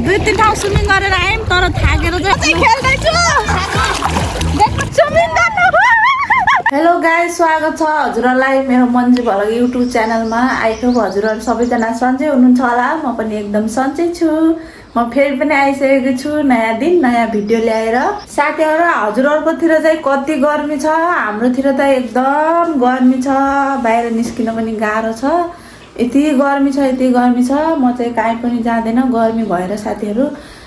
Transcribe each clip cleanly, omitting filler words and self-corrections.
दुई तीन ठाउँ स्विमिङ गरेर आयौँ तर थाकेर चाहिँ खेल्दैछु। हेलो गाइस, स्वागत छ हजुरहरूलाई मेरो मन्जु भ्लग युट्युब च्यानलमा। आई होप हजुरहरू सबैजना सन्चै हुनुहुन्छ होला। म पनि एकदम सन्चै छु। म फेरि पनि आइसकेको छु नयाँ दिन नयाँ भिडियो ल्याएर। साथीहरू, हजुरहरूकोतिर चाहिँ कति गर्मी छ? हाम्रोतिर त एकदम गर्मी छ, बाहिर निस्किन पनि गाह्रो छ। यति गर्मी छ, यति गर्मी छ, म चाहिँ कहीँ पनि जाँदैन गर्मी भएर साथीहरू।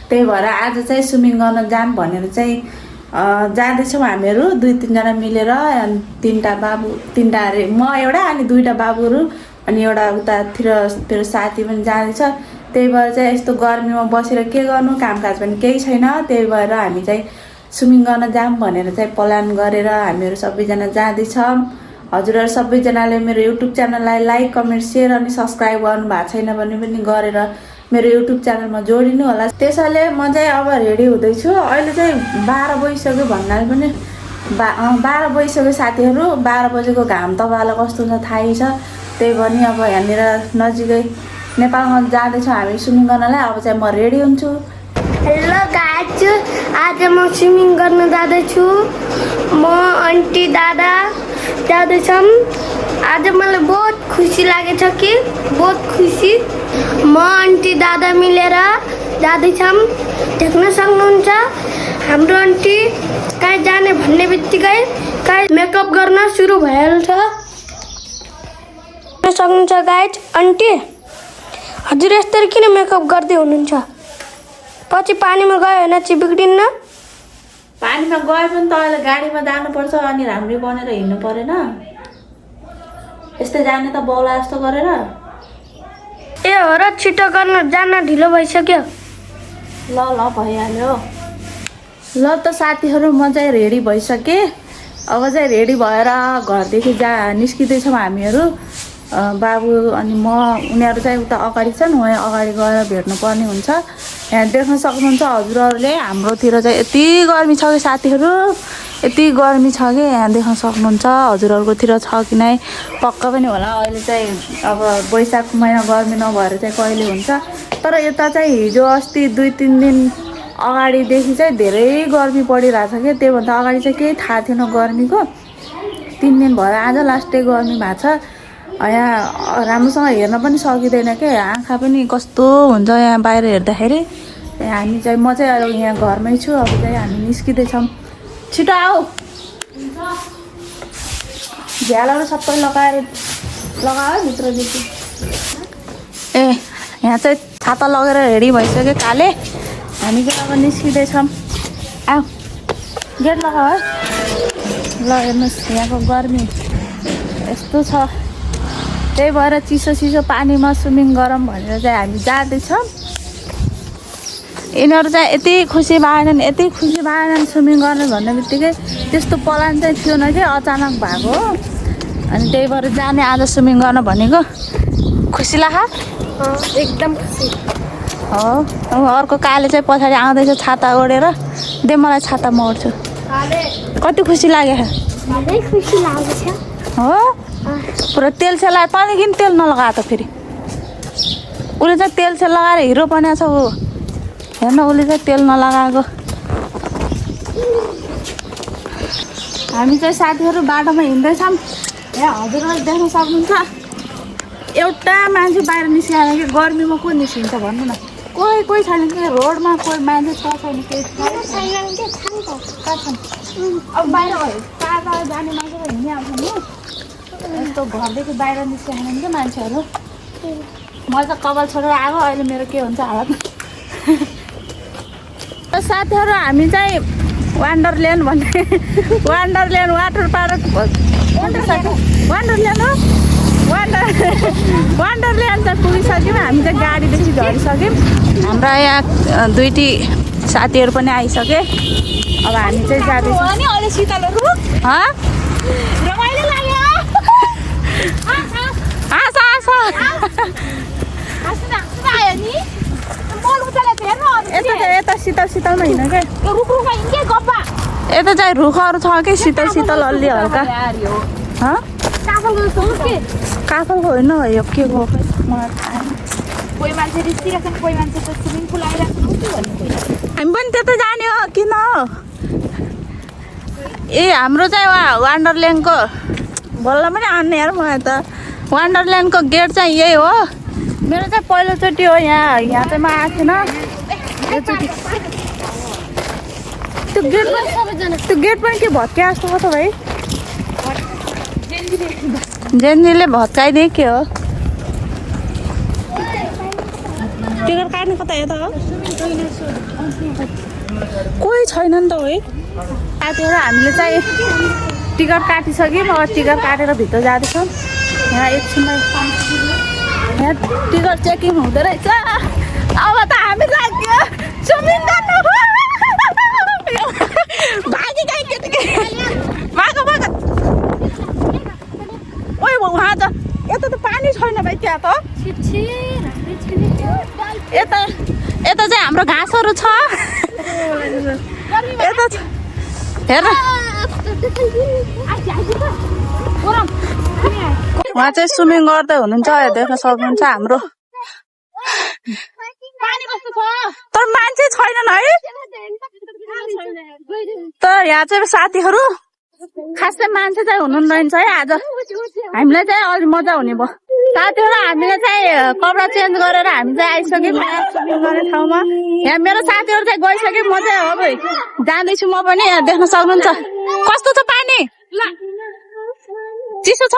त्यही भएर आज चाहिँ स्विमिङ गर्न जाम भनेर चाहिँ जाँदैछौँ हामीहरू दुई तिनजना मिलेर। तिनवटा अरे म एउटा अनि दुईवटा बाबुहरू अनि एउटा उतातिर मेरो साथी पनि जाँदैछ। त्यही भएर चाहिँ यस्तो गर्मीमा बसेर के गर्नु, कामकाज पनि केही छैन। त्यही भएर हामी चाहिँ स्विमिङ गर्न जाम भनेर चाहिँ प्लान गरेर हामीहरू सबैजना जाँदैछौँ। हजुरहरू सबैजनाले मेरो युट्युब च्यानललाई लाइक कमेन्ट सेयर अनि सब्सक्राइब गर्नु भएको छैन भने पनि गरेर मेरो युट्युब च्यानलमा जोडिनु होला। त्यसैले म चाहिँ अब रेडी हुँदैछु। अहिले चाहिँ 12 बजिसक्यो भन्नाले पनि 12 बजिसक्यो साथीहरू। 12 बजेको घाम तपाईँलाई कस्तो हुन्छ थाहै छ। त्यही पनि अब यहाँनिर नजिकै नेपालमा जाँदैछौँ हामी स्विमिङ गर्नलाई। अब चाहिँ म रेडी हुन्छु। हेलो गाइज, आज म स्विमिङ गर्न जाँदैछु। म आन्टी दादा जाँदैछौँ। आज मलाई बहुत खुसी लागेछ कि बहुत खुसी। म आन्टी दादा मिलेर जाँदैछौँ। देख्न सक्नुहुन्छ हाम्रो आन्टी कहीँ जाने भन्ने बित्तिकै कहीँ मेकअप गर्न सुरु भइहाल्छ। देख्न सक्नुहुन्छ गाइज, आन्टी हजुर यसरी किन मेकअप गर्दै हुनुहुन्छ? पछि पानीमा गयो भने चाहिँ बिग्रिन्न? पानीमा गए पनि त अहिले गाडीमा जानुपर्छ अनि राम्ररी बनेर हिँड्नु परेन? यस्तै जाने त बौला जस्तो गरेर। ए हो र, छिटो गर्न जान ढिलो भइसक्यो। ल ल भइहाल्यो। ल त साथीहरू, म चाहिँ रेडी भइसकेँ। अब चाहिँ रेडी भएर घरदेखि निस्किँदैछौँ हामीहरू। बाबु अनि म, उनीहरू चाहिँ उता अगाडि छन्, उहाँ अगाडि गएर भेट्नुपर्ने हुन्छ। यहाँ देख्न सक्नुहुन्छ हजुरहरूले हाम्रोतिर चाहिँ यति गर्मी छ कि साथीहरू, यति गर्मी छ कि यहाँ देख्न सक्नुहुन्छ। हजुरहरूकोतिर छ कि नै पक्का पनि होला। अहिले चाहिँ अब वैशाख महिना गर्मी नभएर चाहिँ कहिले हुन्छ। तर यता चाहिँ हिजो अस्ति 2-3 दिन अगाडिदेखि चाहिँ धेरै गर्मी परिरहेछ कि। त्योभन्दा अगाडि चाहिँ केही थाहा थिएन गर्मीको। 3 दिन भयो आज लास्ट डे गर्मी भएको छ। यहाँ राम्रोसँग हेर्न पनि सकिँदैन के, आँखा पनि कस्तो हुन्छ यहाँ बाहिर हेर्दाखेरि। हामी चाहिँ म चाहिँ अहिले यहाँ घरमै छु। अब चाहिँ हामी निस्किँदैछौँ। छिटो आऊ। झ्यालहरू सबै लगायो भित्रदेखि। ए यहाँ चाहिँ छाता लगेर रेडी भइसक्यो काले। हामी चाहिँ अब निस्किँदैछौँ। आऊ, गेट लगाऊ है। ल हेर्नुहोस् यहाँको गर्मी यस्तो छ। त्यही भएर चिसो चिसो पानीमा स्विमिङ गरौँ भनेर चाहिँ हामी जाँदैछौँ। यिनीहरू चाहिँ यति खुसी भएनन्, यति खुसी भएनन् स्विमिङ गर्ने भन्ने बित्तिकै। त्यस्तो प्लान चाहिँ थिएन कि, अचानक भएको हो। अनि त्यही भएर जाने आज स्विमिङ गर्न भनेको। खुसी लाग्छ? एकदम खुसी हो। अब अर्को काले चाहिँ पछाडि आउँदैछ छाता ओढेर। दे मलाई छाता, म ओढ्छु। कति खुसी लाग्यो? धेरै खुसी लागेछ। हो, पुरा तेल सेल लगायो। तैँले किन तेल नलगायो त? फेरि उसले चाहिँ तेल सेल लगाएर हिरो बनाएको छ ऊ। हेर्न, उसले चाहिँ तेल नलगाएको। हामी चाहिँ साथीहरू बाटोमा हिँड्दैछौँ। यहाँ हजुरहरूले देख्न सक्नुहुन्छ एउटा मान्छे बाहिर निस्किएर कि गर्मीमा को निस्किन्छ भन्नु न? कोही छैन कि रोडमा, कोही मान्छे छ छैन केही छन्। अब बाहिर टाढा जाने मान्छे त हिँडिहाल्छ नि। यस्तो घरदेखि बाहिर निस्किएन क्या मान्छेहरू। म त कपाल छोडेर आएको, अहिले मेरो के हुन्छ हालत। साथीहरू, हामी चाहिँ वन्डरल्यान्ड भन्ने वन्डरल्यान्ड वाटर पार्क वन्डरल्यान्ड हो, वन्डरल्यान्ड चाहिँ पुगिसक्यौँ। हामी चाहिँ गाडीदेखि झरिसक्यौँ। हाम्रा यहाँ दुईटी साथीहरू पनि आइसके। अब हामी चाहिँ जाँदैछौँ। यता शीतल शीतलमा हिँड्नु क्या। यता चाहिँ रुखहरू छ कि शीतल शीतल अलि हल्का। काफलको होइन यो के को मलाई थाहा छैन। कोही मान्छे रिस्किरहेको छ, कोही मान्छे त स्विमिङ पुल आइरहेको छ। पनि त्यतै जाने हो किन ए हाम्रो चाहिँ वन्डरल्यान्डको बल्ल पनि आउने यार मलाई त वन्डरल्यान्डको गेट चाहिँ यही हो मेरो चाहिँ पहिलोचोटि हो यहाँ चाहिँ म आएको थिएन योचोटि त्यो गेट पनि के भत्किया जस्तो हो त भाइ जेन्जीले भत्काइदिए के हो टिकट काट्ने कता यता हो कोही छैन नि त है काटेर हामीले चाहिँ टिकट काटिसक्यौँ अब टिकट काटेर भित्र जाँदैछौँ यहाँ एकछिनमा यहाँ टिकट चेकिङ हुँदो रहेछ अब त हामी लाग्यो स्विमिङ गर्नु भागी गए केटी भाग भाग ओइ उहाँ त यता त पानी छैन भाइ त्यहाँ त यता चाहिँ हाम्रो घाँसहरू छ यता हेर उहाँ चाहिँ स्विमिङ गर्दै हुनुहुन्छ देख्न सक्नुहुन्छ हाम्रो तर मान्छे छैनन् है तर यहाँ चाहिँ साथीहरू खासै मान्छे चाहिँ हुनुहुन्न है आज हामीलाई चाहिँ अलि मजा हुने भयो साथीहरू हामीले चाहिँ कपडा चेन्ज गरेर हामी चाहिँ आइसक्यौँ स्विमिङ गर्ने ठाउँमा यहाँ मेरो साथीहरू चाहिँ गइसक्यो म चाहिँ अब जाँदैछु म पनि यहाँ देख्न सक्नुहुन्छ कस्तो छ पानी चिसो छ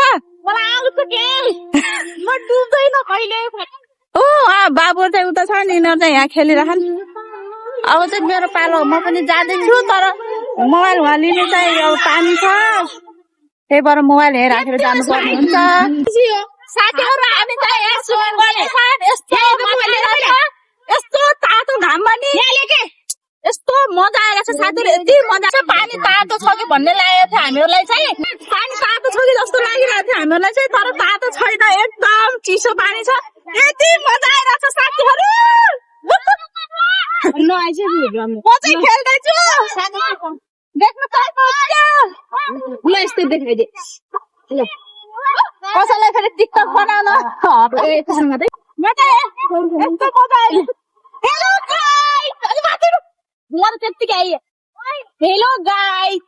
बाबुहरू चाहिँ उता छ नि यिनीहरू चाहिँ यहाँ खेलिरहन् अब चाहिँ मेरो पालो म पनि जाँदैछु तर मोबाइल उहाँ लिने चाहिँ अब पानी छ त्यही भएर मोबाइल यहीँ राखेर जानुपर्ने हुन्छ साथीहरू हामी चाहिँ यहाँ स्विमिङ गर्ने यस्तो तातो घाममा नि यस्तो मजा आइरहेको छ साथीहरू यति मजा छ पानी तातो छ कि भन्ने लागेको थियो हामीहरूलाई चाहिँ पानी तातो छ कि जस्तो लागिरहेको थियो हामीहरूलाई चाहिँ तर तातो छैन एकदम चिसो पानी छ यति मजा आइरहेको छ साथीहरू म चाहिँ खेल्दैछु देख्नु ल यस्तो देखाइदिए कसैलाई फेरि टिकटक बनाउन यस्तो मजा आयो हेलो गाइस म त त्यत्तिकै आइए हेलो गाइस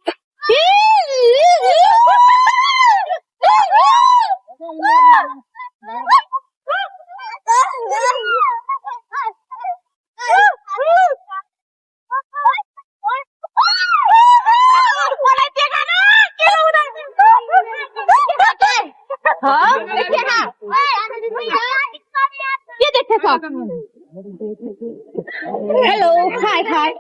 हेलो हाय हाय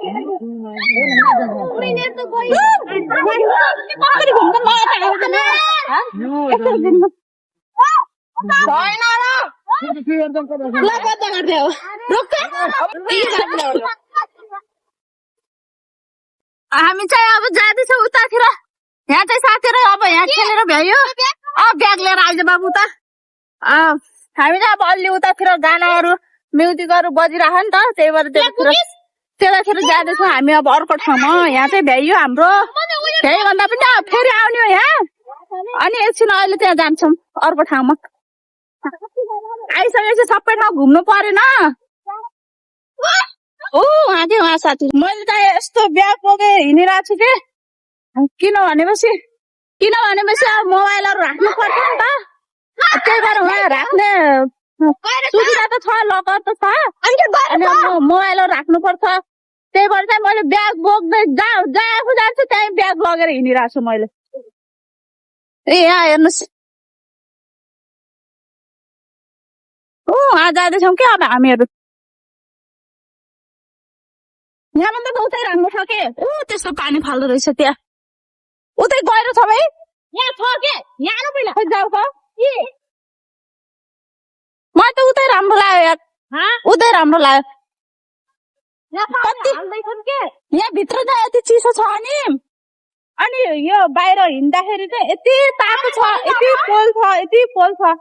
हामी चाहिँ अब जाँदैछौँ उतातिर यहाँ चाहिँ साथीहरू अब यहाँ खेलेर भ्यायो ब्याग लिएर आइज बाबु त हामी चाहिँ अब अलि उतातिर गानाहरू म्युजिकहरू बजिरह नि त त्यही भएर त्यतातिर जाँदैछौँ हामी अब अर्को ठाउँमा यहाँ चाहिँ भ्याइयो हाम्रो भ्याइ भन्दा पनि फेरि आउने हो यहाँ अनि एकछिन अहिले त्यहाँ जान्छौँ अर्को ठाउँमा आइसकेपछि सबै नघुम्नु परेन उहाँ थियो उहाँ साथी मैले त यस्तो ब्याग बोके हिँडिरहेको छु कि किन भनेपछि अब मोबाइलहरू राख्नु पर्छ नि त त्यही भएर उहाँ राख्ने सुविधा त छ लकर त छ अनि मोबाइलहरू राख्नु पर्छ त्यही भएर चाहिँ मैले ब्याग बोक्दै जहाँ जान्छु त्यहीँ ब्याग लगेर हिँडिरहेको छु मैले ए यहाँ हेर्नुहोस् उहाँ जाँदैछौँ कि अब हामीहरू यहाँभन्दा त उतै राम्रो छ के त्यस्तो पानी फाल्दो रहेछ त्यहाँ उतै गएर छ भाइ यहाँ छ के यहाँ पहिला खै जाऊ त मलाई त उतै राम्रो लाग्यो यार उतै राम्रो लाग्यो यहाँ भित्र त यति चिसो छ अनि यो बाहिर हिँड्दाखेरि चाहिँ यति तातो छ यति पोल छ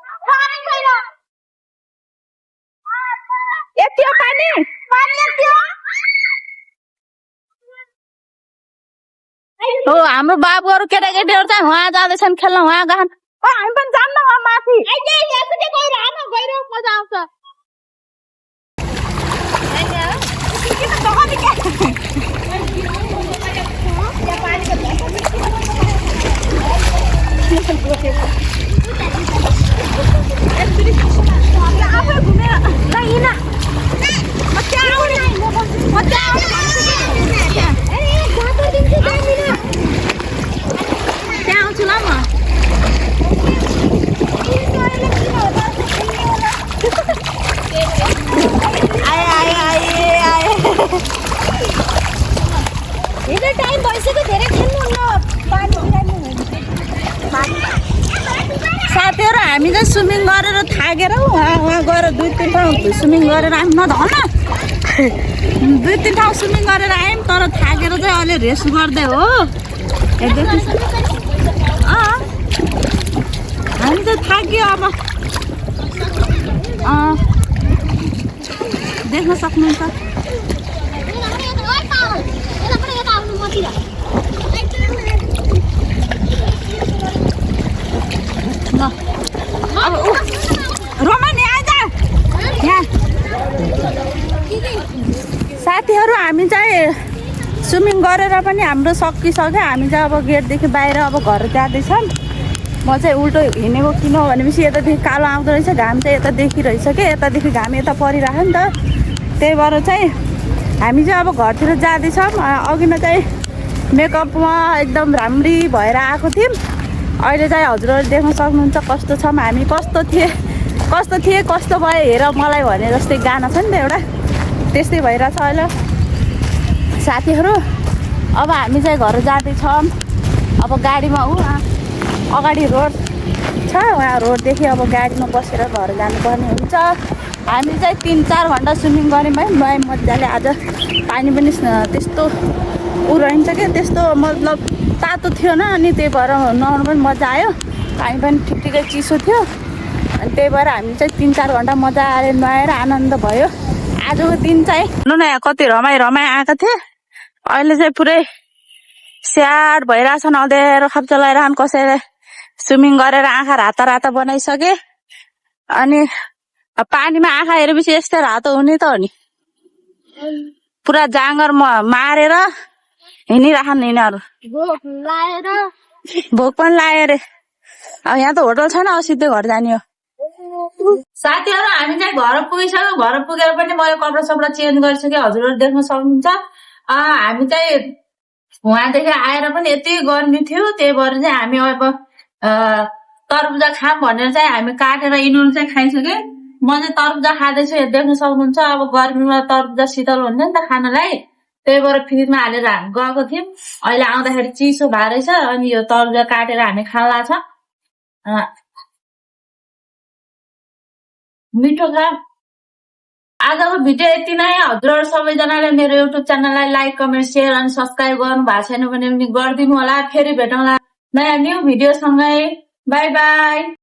यति हो पानी हो हाम्रो बाबुहरू केटाकेटीहरू चाहिँ उहाँ जाँदैछन् खेल्न उहाँ गएछन् हामी पनि जान्न उहाँ माथि मजा आउँछ स्विमिङ गरेर थाकेर उहाँ गएर 2-3 ठाउँ स्विमिङ गरेर आयौँ न धन 2-3 ठाउँ स्विमिङ गरेर आयौँ तर थाकेर चाहिँ अहिले रेस्ट गर्दै हो हामी त थाक्यो अब देख्न सक्नुहुन्छ ल अब रोमानी आइज यहाँ साथीहरू हामी चाहिँ स्विमिङ गरेर पनि हाम्रो सकिसक्यो हामी चाहिँ अब गेटदेखि बाहिर अब घर जाँदैछौँ म चाहिँ उल्टो हिँडेको किन भनेपछि यतादेखि कालो आउँदो रहेछ घाम चाहिँ यता देखिरहेछ कि यतादेखि घाम यता परिरहेको नि त त्यही भएर चाहिँ हामी चाहिँ अब घरतिर जाँदैछौँ अघिमा चाहिँ मेकअपमा एकदम राम्री भएर आएको थियौँ अहिले चाहिँ हजुरहरू देख्न सक्नुहुन्छ कस्तो छौँ हामी कस्तो थिए कस्तो भयो हेर मलाई भने जस्तै गाना छ नि त एउटा त्यस्तै भइरहेछ अहिले साथीहरू अब हामी चाहिँ घर जाँदैछौँ अब गाडीमा अगाडि रोड छ उहाँ रोडदेखि अब गाडीमा बसेर घर जानुपर्ने हुन्छ हामी चाहिँ 3-4 घन्टा स्विमिङ गऱ्यौँ है नुहायौँ मजाले आज पानी पनि त्यस्तो रहन्छ क्या त्यस्तो मतलब तातो थियो न अनि त्यही भएर नुहाउनु पनि मजा आयो पानी पनि ठिकै चिसो थियो अनि त्यही भएर हामी चाहिँ 3-4 घन्टा मजाले नुहाएर आनन्द भयो आजको दिन चाहिँ हेर्नु न यहाँ कति रमाइ आएको थिएँ अहिले चाहिँ पुरै स्याड भइरहेछन् अँध्यारो खाप्चो लगाइरहन् कसैले स्विमिङ गरेर आँखा राता बनाइसके अनि पानीमा आँखा हेरेपछि यस्तै रातो हुने त हो नि पुरा जाँगर मारेर हिँडिराखन् यिनीहरू भोक पनि लाग्यो अरे अब यहाँ त होटल छैन अब सिधै घर जाने हो साथीहरू हामी चाहिँ घर पुगिसक्यो घर पुगेर पनि मैले कपडा सपडा चेन्ज गरिसकेँ हजुरहरू देख्न सक्नुहुन्छ हामी चाहिँ उहाँदेखि आएर पनि यति गर्मी थियो त्यही भएर चाहिँ हामी अब तरबुजा खाम भनेर चाहिँ हामी काटेर इनुन चाहिँ खाइसक्यो म चाहिँ तरबुजा खाँदैछु देख्न सक्नुहुन्छ अब गर्मीमा तरबुजा शीतल हुन्छ नि त खानलाई त्यही भएर फ्रिजमा हालेर गएको थियौँ अहिले आउँदाखेरि चिसो भएर रहेछ अनि यो तरबुजा काटेर हामी खाला छ मिठो छ आजको भिडियो यति नै हजुरहरू सबैजनाले मेरो युट्युब च्यानललाई लाइक कमेन्ट सेयर अनि सब्सक्राइब गर्नु भएको छैन भने पनि गरिदिनु होला फेरि भेटौँला नयाँ न्यू भिडियोसँगै बाई बाई